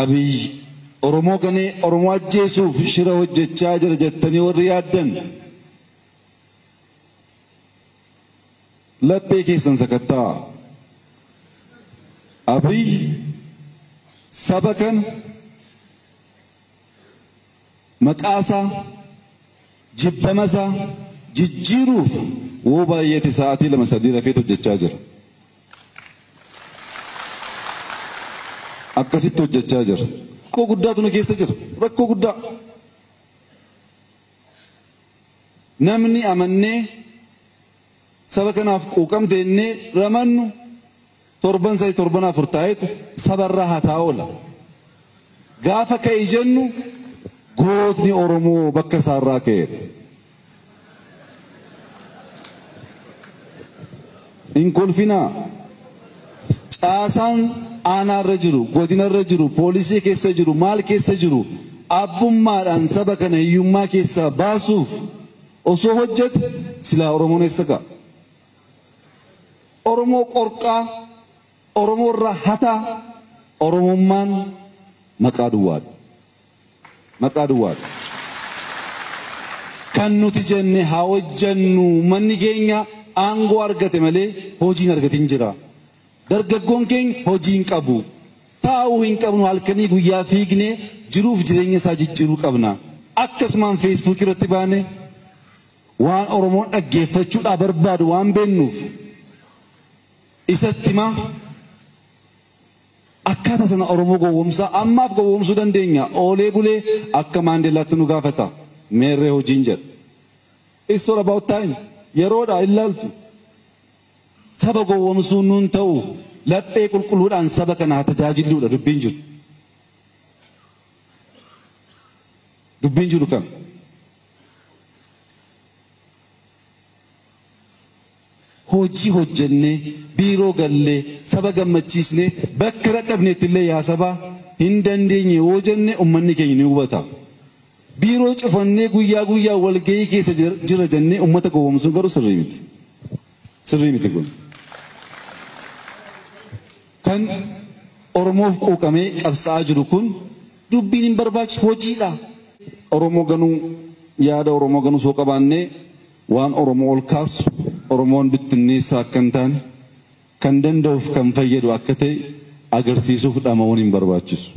Abiy Oromoo ganee Oromoo ajjeesuuf shira hojjechaa jira jettanii warri yaaddan laphee keessan sakatta'aa. Abiy saba kana maqaasaa jibbamasaa jijjiiruuf woo baay'eeti sa'aatii 2-3 rafeet hojjechaa jira. Akkasitti hojjechaa jira. Rakkoo guddaatu nu keessa jira. Rakkoo guddaa. Namni amannee saba kanaaf quuqamteennee ramannu torban 3 torban 4 taa'etu sabarraa hataa oola. Gaafa ka'e jennu gootni Oromoo bakka isaarraa ka'eedha. Hin kolfinaa. Caasaan aanaarra jiru, godinarra jiru, poolisii keessa jiru, maal keessa jiru abbummaadhaan saba kana hiyyummaa keessaa baasuuf osoo hojjete silaa Oromoon eessa ga'a? Oromoo qorqaa, Oromoo irraa hataa, Oromummaan maqaa duwwaadha. Maqaa duwwaadha. Kan nuti jenne haa hojjennu manni keenya aangoo argate malee hojii hin argatin jira. Dargaggoon keenya hojii hin qabu. Taa'uu hin qabnu halkanii guyyaa fiignee jiruuf jireenya isaa jijjiiruu qabna. Akkasumaan Feesbuuk irratti baane waan Oromoon dhaggeeffachuudhaa barbaadu waan beennuuf isatti himaa akkaataa sana Oromoo gowwoomsaa ammaaf gowwoomsuu dandeenya. Oolee bulee akka Maandeellaatti nu gaafata. Meerree hojiin jedha. It's all about time. Yeroodha ilaaltu. Saba gowwoomsuun nuun ta'u laphee qulqulluudhaan saba kana haa tajaajiluudha dubbiin jiru. Dubbiin jiru kam? Hojii hojjennee biiroo gallee saba gammachiisnee bakka dadhabneetti illee yaa sabaa hin dandeenye yoo jenne uummanni keenya ni hubata. Biiroo cufannee guyyaa guyyaa walgahii keessa jira jennee uummata gowwoomsuun garuu sirrii miti. Sirrii miti kun. Kan Oromoof quuqamee qabsaa'aa jiru kun dubbiin hin barbaachisu hojiidha. Oromoo ganuu yaada Oromoo ganuu soo qabaannee waan Oromoo ol kaasu Oromoon bittinneessaa akka hin taane kan danda'uuf kan fayyadu akka ta'e agarsiisuuf dhama'uun hin barbaachisu.